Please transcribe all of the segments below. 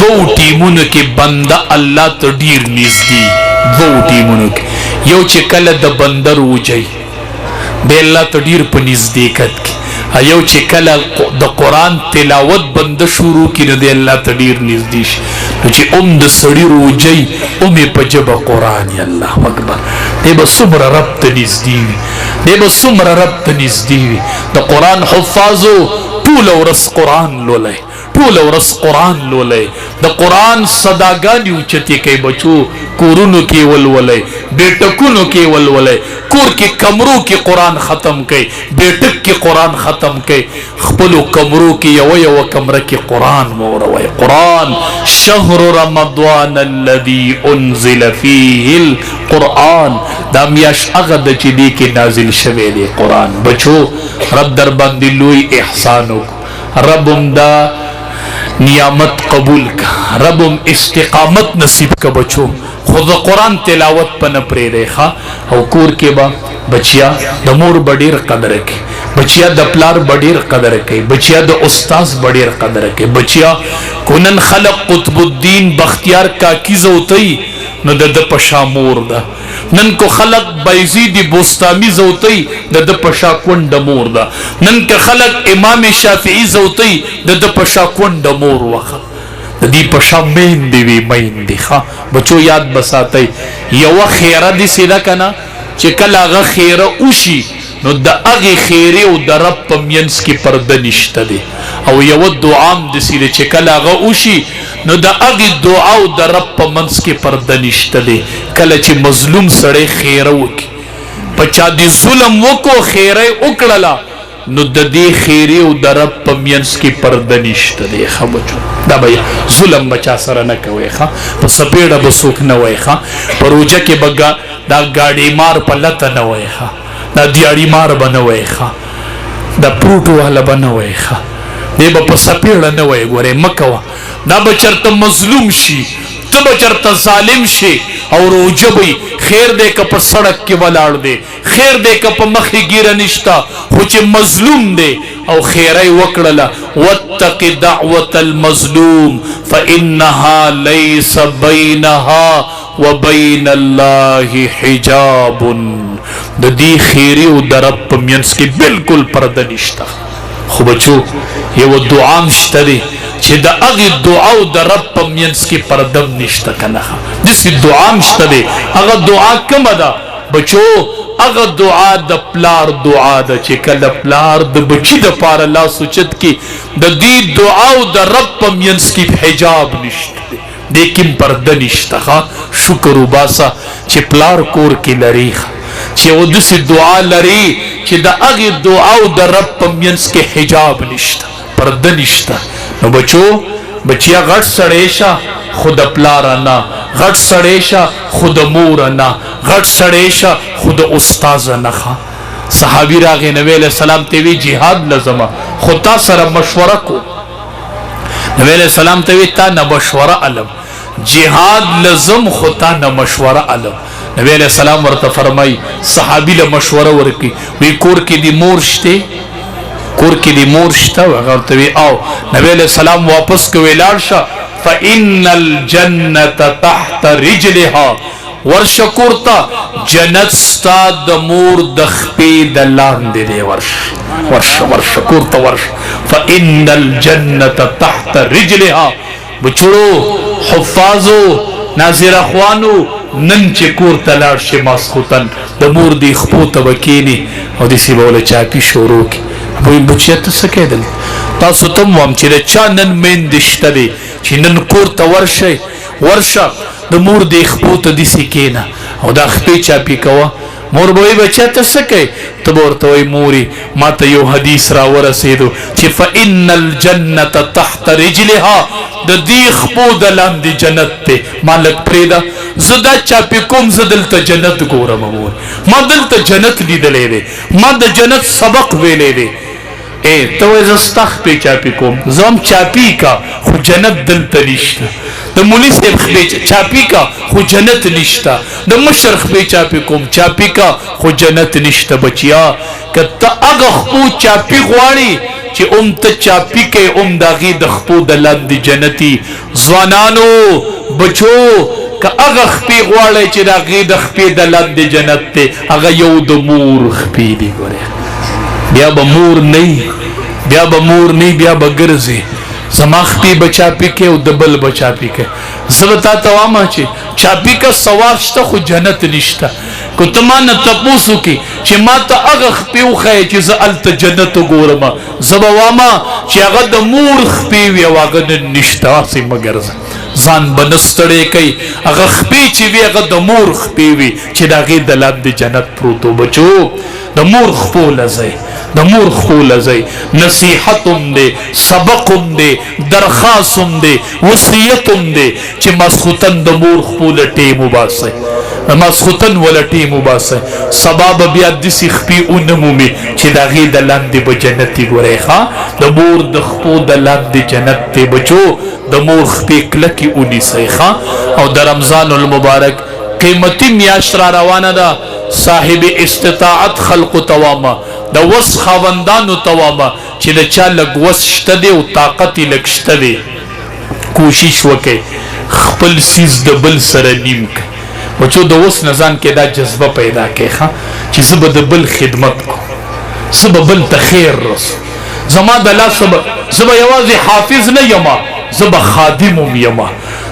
دوو ټیمونو کې بنده الله ته ډیر نږدې، دوو ټیمونو کې یو چې کله د بنده روجه دی الله ته ډیر په نزدېکت کې، یو چې کله د قرآن تلاوت بنده شروع کړي نو دی الله ته ډیر نږدې شي. نو چې ام د سړي روجه ام یې په ژبه قرآن، الله اکبر، دی به څومره رب ته نږدې وي، دی به څومره رب ته نږدې وي. د قرآن حفاظو ټوله ورځ قرآن لولئ، ټوله ورځ قرآن لولئ، د قرآن صداګانې اوچتې کوي بچو، کورونو کې ولولئ، بیټکونو کې ولولئ، کور کې کمرو کې قرآن ختم کړئ، بیټک کې قرآن ختم کړئ، خپلو کمرو کې یوه یوه کمره کې قرآن واوروئ. قرآن شهر رمضان الذي انزل فيه القرآن، دا میاشت هغه ده چې دې کې نازل شوی دی قرآن. بچو رب در باندې لوی احسان وکړو، رب هم دا نعمت قبول کا، رب هم استقامت نصیب کا بچو. خو د قرآن تلاوت په نه پرېږدئ ښه. او کور کې به بچیا د مور به ډېر قدر کوي، بچیا د پلار به ډېر قدر کوي، بچیا د استاذ به ډېر قدر کوي. بچیا کو نن خلق قطب الدین بختیار کاکی زوتی نو د ده په شا مور ده، نن کو خلق بایزید بوستامی زوتی د ده په شا کونډه مور ده، نن که خلق امام شافعي زوتی د ده په شا کونډه مور وخه، د دې په شا میندې وي میندې ښه. بچو یاد به ساتئ یوه خیره داسې ده که نه چې کله هغه خیره وشي نو د هغې خیرې او د رب په مینځ کې پرده نشته دی، او یوه دعا هم داسې ده چې کله هغه وشي نو د هغې دعا او د رب په منځ کې پرده نشته دی. کله چې مظلوم سړی خیره وکړي، په چا دې ظلم وکړو خیره یې وکړله، نو د دې خیرې او د رب په مینځ کې پرده نشته دی. ښه بچو دا به ظلم به چا سره نه کوئ ښه، په څپېړه به څوک نه وایي ښه، په روژه کې به دا ګاډي مار په لته نه وایي ښه، دا دیاړي مار به نه وایي ښه، دا پروټو والا به نه وایي ښه، دی به په څپېړه نه وایي. ګورې مه کوه، دا به چېرته مظلوم شي، ته به چېرته ظالم شي او روژه به وي. خیر دی که په سړک کې ولاړ دی، خیر دی که په مخې ږیره نشته، خو چې مظلوم دی او خیره یې وکړله، واتق دعوة المظلوم فإنها ليس بينها وبين الله حجاب. د دې خیرې او د رب په منځ کې بالکل پرده نشته. خو بچو یوه دعا هم شته دی چې د هغې دعا او د رب په منځ کې پرده هم نشته که نه، داسې دعا هم شته دی. هغه دعا کومه ده بچو؟ هغه دعا د پلار دعا ده چې کله پلار د بچي دپاره لاس اوچت کړي، د دې دعا او د رب په منځ کې حجاب نشته دی، دې کې هم پرده نشته. ښه شکر وباسه چې پلار کور کې لري، چې یوه داسې دعا لري چې د هغې دعا او د رب په منځ کې حجاب نشته، پرده نشته. نو بچو بچیا غټ سړی شه خو د پلاره نه، غټ سړی شه خو د موره نه، غټ سړی شه خو د استاذه نه. ښه صحابي راغی نبی علیه السلام ته وی جهاد لزمه، خو تا سره مشوره کو. نبی علیه السلام ته وی تا نه مشوره علم، جهاد لزم خو تا نه مشوره علم. نبی علیه السلام ورته فرمای صحابي له مشوره ورکړي، وی کور کې دی مور شته، کور کې دی مور شته؟ هغه ورته وی او. نبی علیه السلام واپس کوي لاړ شه، فإن الجنة تحت رجلها، ورشه کور ته جنت ستا د مور د خپې د لاندې دی، ورشه ورشه ورشه کور ته ورشه، فإن الجنة تحت رجلها. بچړو حفاظو ناظر اخوانو نن چې کور ته لاړ شي ماسخوتن د مور دې خپو ته به کښېني او داسې به وله چاپي شروع کړي. وایي بچیه ته څه کوې دلته؟ تاسو ته هم وایم چې د چا نن میندې شته دی چې نن کور ته ورشئ، ورشه د مور دې خپو ته داسې کښېنه او دا خپې چاپي کوه. مور به وایي بچیه ته څه کوې؟ ته به ورته وایي مورې ما ته یو حدیث را ورسېدو چې فإن الجنة تحت رجلها، د دې خپو د لاندې جنت دی، ما لږ پرېږده زه دا چاپي کوم، زه دلته جنت ګورم. مور ما دلته جنت لیدلی دی، ما د جنت سبق ویلی دی. ته وایې زه ستا خپې چاپي کوم، زه هم چاپي کا خو جنت دلته نشته. د مولوي صاحب خپې چاپي کا خو جنت نشته، د مشر خپې چاپي کوم چاپي کا خو جنت نشته. بچیا که ته هغه خپو چاپي غواړي چې اوم ته چاپی کې اوم د هغې د خپو د لاندې جنتي. ځوانانو بچو، که هغه خپې غواړئ چې د هغې د خپې د لاندې جنت دی، هغه یو د مور خپې دی. ګورې بیا به مور نه، بیا به مور نه، بیا به ګرځي زما خپې به چاپي کې او د بل به چاپي کې. زه به تا ته وایم چې چاپي که ثواب شته خو جنت نشته. که ته ما نه تپوس وکړې چې ما ته هغه خپې وښیې چې زه هلته جنت وګورم، زه به وایم چې هغه د مور خپې وي او هغه نن نشته. هسې مه ګرځه، ځان به نه ستړی کوي. هغه خپې چې وي هغه د مور خپې وي چې د هغې د لاندې جنت پروت و. بچو د مور خپو له ځئ، د مور خپو له ځئ. نصیحت هم دی، سبق هم دی، درخواست هم دی، وصیت هم دی چې ماسخوتن د مور خپو له ټیم وباسئ، د ماسخوتن وله ټیم وباسئ. سبا به بیا داسې خپې ونه مومي چې د هغې د لاندې به جنت وي. ګورئ ښه، د مور د خپو د لاندې جنت دی. بچو د مور خپې کلکې ونیسئ ښه. او د رمضان المبارک قیمتي میاشت را روانه ده. صاحب استطاعت خلقو ته وامه، د وس خاوندانو ته وامه چې د چا لږ وس شته دی او طاقت یې لږ شته دی، کوشش وکړئ خپل څیز د بل سره نیم کړئ. بچو د وس نه ځان کې دا جذبه پیدا کړئ ښه، چې زه به د بل خدمت کوم، زه به بل ته خیر رسوم، زما د لاسه به زه به یوازې حافظ نه یم، زه به خادم هم یم،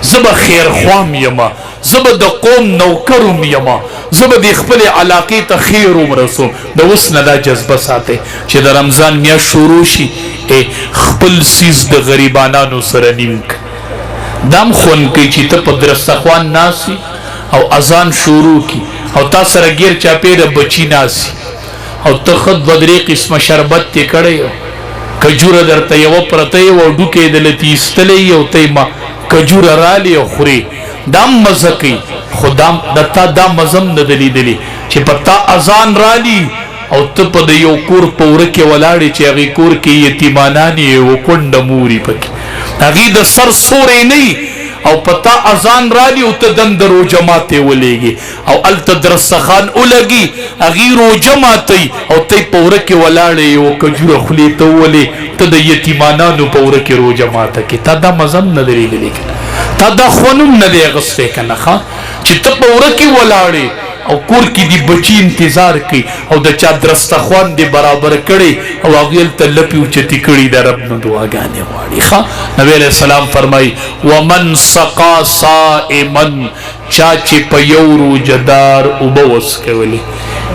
زه به خیرخوام یم، زه به د قوم نوکر هم یم، زه به د خپلې علاقې ته خیر هم رسوم. د اوس نه دا جذبه ساتئ چې د رمضان میاشت شروع شي، خپل څیز د غریبانانو سره نیم کړه. دا هم خوند کوي چې ته په درستخوان ناست او اذان شروع کړي او تا سره ګیر چاپېره بچي ناست او ته ښه دوه درې قسمه شربت دې کړی، کجوره درته یوه پرته یې وه او ډوکی یې دلته ایستلی او ته یې کجوره رالې او خورې، دا هم مزه کوي. خو دا د تا دا مزه هم نه ده لیدلې چې په تا اذان رالي او ته په د یو کور په وره کې ولاړې چې هغې کور کې یتیمانان یې یوه کونډه موري پکې، هغې د سر سوری نه او په تا اذان رالي او ته دنده روژه ماتې ولېږې او هلته درستخان ولګي، هغې روژه ماتوي او ته یې په وره کې ولاړې یوه کجوره خولې ته وولې، ته د یتیمانانو په وره کې روژه ماته کې. تا دا مزه هم نه دی لیدلې که نه، تا دا خوند هم نه دی اخیستی که نه ښه، چې ته په وره کې ولاړې او کور کې دي بچي انتظار کوي او د چا درستخوان دې برابر کړي او هغوی هلته لپې اوچتې کړي، د رب نه دعاګانې غواړي ښه. نبی علیه السلام فرمایي ومن سقا صائما، چا چې په یو روژهدار اوبه وڅکولې،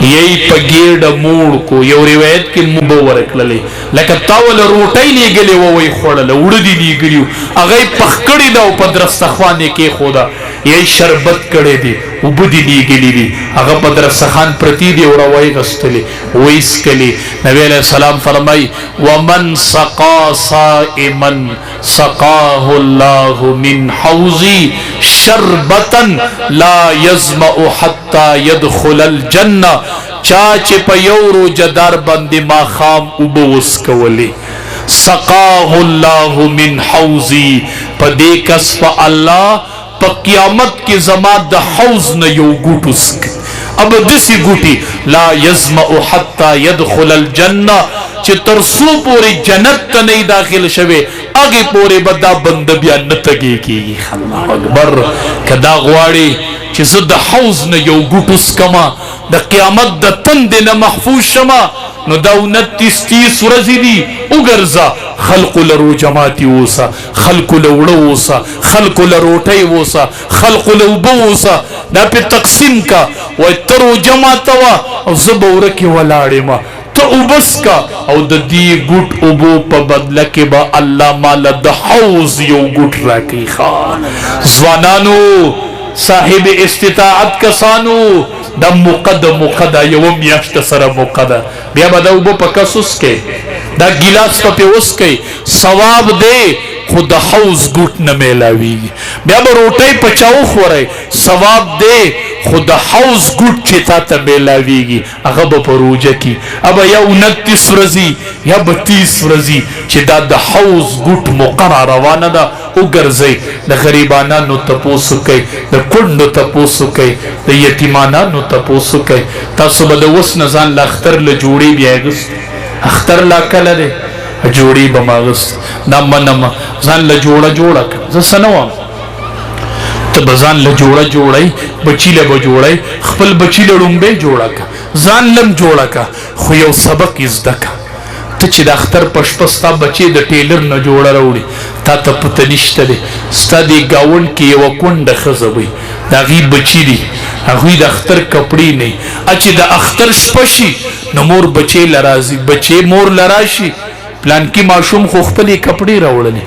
یی په ګېډه موړ کو. یو روایت کې اوبه ورکړلې، لکه تا وله روټۍ لېږلې وه ویې خوړله، اوړه دې لېږلي وو، هغه یې پخ کړې ده او په درستخوان یې کېښوده، یی شربت کړی دی، اوبه دې لېږلي دي، هغه په درستخوان پرتې دي او راویې غستلې ویې څکلې. نبی علیه السلام فرمایي ومن سقا صائما سقاه الله من حوضي شربة لا يظمأ حتى يدخل الجنة. چا چې په یو روژهدار باندې ماښام اوبه وڅکولې، سقاه الله من حوضي، په دې کس په الله په قیامت کې زما د حوض نه یو ګوټ وڅکي، اب داسې ګوټي لا یظمأ حتی يدخل الجنة، چې تر څو پورې جنت ته نه داخل شوی هغې پورې به دا بنده بیا نه تږی کېږي. الله اکبر. که دا غواړي چې زه د حوض نه یو ګوټ وڅکمه، د قیامت د تندې نه محفوظ شمه، نو دا 29 30 ورځې دي وګرځه، خلقو له روژه ماتي اوسه، خلقو له اوړه اوسه، خلقو له روټۍ اوسه، خلقو له اوبه اوسه، دا پې تقسیم کا. وایي ته روژه ماته وه او زه به وره کې ولاړ یم، ته اوبه څکه او د دې ګوټ اوبو په بدله کې به الله ماله د حوض یو ګوټ راکوي. ښه ځوانانو، صاحب استطاعت کسانو، دا موقع د موقع ده، یوه میاشت سره موقع ده، بیا به دا اوبه په کس وڅکئ، دا ګیلاس به پې وڅکئ، ثواب دی خو د حوض ګوټ نه میلاویږي. بیا به روټۍ په چا وخورئ، ثواب دی خو د حوض ګوټ چې تا ته میلاویږي هغه به په روژه کې ابه یا 29 ورځې یا به 30 ورځې چې دا د حوض ګوټ موقع را روانه ده، وګرځئ، د غریبانانو تپوس وکئ، د کونډو تپوس وکئ، د یتیمانانو تپوس وکئ. تاسو به د اوس نه ځان له اختر له جوړې بیا اخیستې، اختر لا کله دی؟ جوړې به ما اغوستې. دا منم ځان له جوړه جوړه کړه، زه څه نه وم. ته به ځان له جوړه جوړی، بچي له به جوړی، خپل بچي له ړومبی جوړه کړه، ځان لم جوړه کړه، خو یو سبق یې زده کړه. ته چې د اختر په شپه ستا بچی د ټیلر نه جوړه راوړي، تا ته پته نشته دی، ستا دې ګاونډ کې یوه کونډه ښځه وي، د هغې بچي دي، هغوی د اختر کپړې نه وي. چې د اختر شپه شي نو مور بچی له راځي، بچی مور له راشي، پلانکي ماشوم خو خپلې کپړې راوړلې،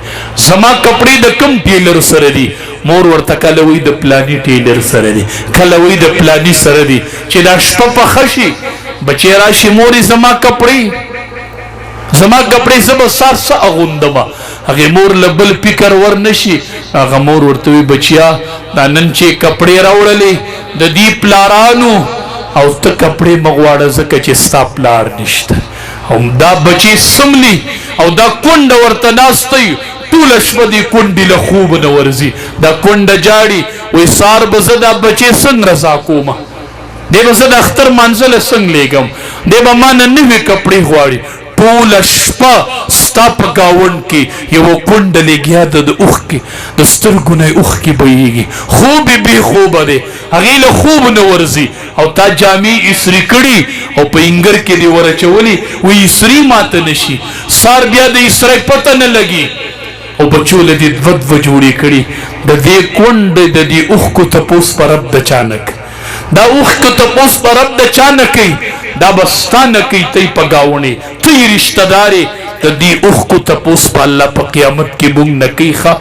زما کپړې د کم ټیلر سره دي؟ مور ورته کله وایي د پلاني ټیلر سره دي، کله وایي د پلاني سره دي. چې دا شپه پخه شي، بچی راشي، مور یې زما کپړې، زما کپړې، زه به سهار څه اغوندم؟ هغې مور له بل فکر ور نه شي. هغه مور ورته وایي بچیا دا نن چې کپړې راوړلې د دې پلارانو، او ته کپړې مه غواړه ځکه چې ستا پلار نشته. او دا بچی سملی او دا کونډه ورته ناسته وي، ټوله شپه دې کونډې له خوب نه ورځي. دا کونډه جاړي، وایي سهار به زه دا بچی څنګه رضا کومه، دی به زه د اختر مانځه له څنګه لېږم، دی به ما نه نوې کپړې غواړي. ټوله شپه ستا په ګاونډ کې یوه کونډه لګیا ده، د اوښکې د سترګو نه یې اوښکې بهیږي، خوب یې بې خوبه دی، هغې له خوب نه ورځي. او تا جامې ایسري کړي او په انګر کې دې ورچولي، وایي ایسري ماته نه شي، سار بیا د ایسرۍ پته نه لګي. او بچو له دې دوه دوه جوړې کړي. د دې کونډې د دې اوښکو تپوس په رب د چا نه کوي، دا اوښکو تپوس په رب د چا نه کوي، دا به ستا نه کوي. ته یې په ګاونې، ته یې رشته دارې، د دې اوښکو تپوس په الله په قیامت کې مونږ نه کوي. ښه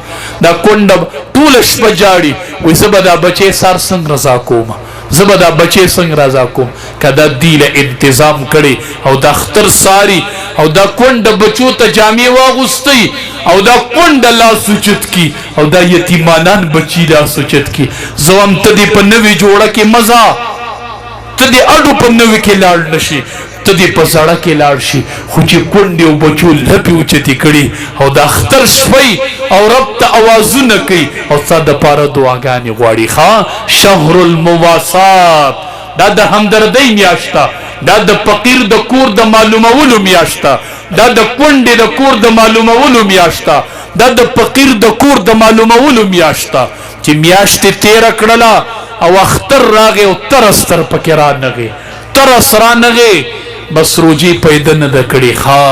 دا کونډه ټوله شپه ژاړي، وایي زه به دا بچی سار څنګه رضا کوم، زه به دا بچی څنګه رضا کوم. که دا دی له انتظام کړي او دا اختر ساري او دا کونډه بچو ته جامې واغوستي او دا کونډه لاس اوچت کي او دا یتیمانان بچي لاس اوچت کي، زه وایم ته دې په نوې جوړه کې مزه، ته دې اډو په نوې کې لاړ نشي، ته دې په زړه کې لاړ شي. خو چې کونډې او بچو لپې اوچتې کړي او د اختر شپه او رب ته اوازونه کوي او ستا دپاره دعاګانې غواړي. ښه شهر المواسات، دا د همدردۍ میاشته، دا د فقیر د کور د معلومولو میاشته، دا د کونډې د کور د معلومولو میاشته، دا د فقیر د کور د معلومولو میاشته. چې میاشتې تېره کړله او اختر راغی او ترس تر پکې رانغی، ترس رانغی، بس روجې پیدا نه ده کړې. ښه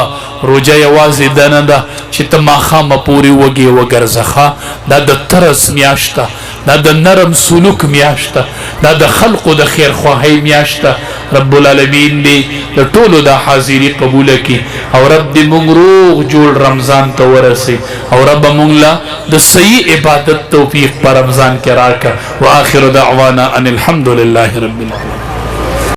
روجه یوازې دا نه ده چې ته ماښامه پورې وږې وګرځه. ښه دا د ترس میاشته، دا د نرم سلوک میاشته، دا د خلقو د خیرخواهۍ میاشته. رب العالمین دې د ټولو دا حاضری قبوله کړي او رب دې مونږ روغ جوړ رمضان ته ورسي او رب مونږ له د صحیح عبادت توفیق په رمضان کې راکړه. واخر دعوانا ان الحمد لله رب العالمین.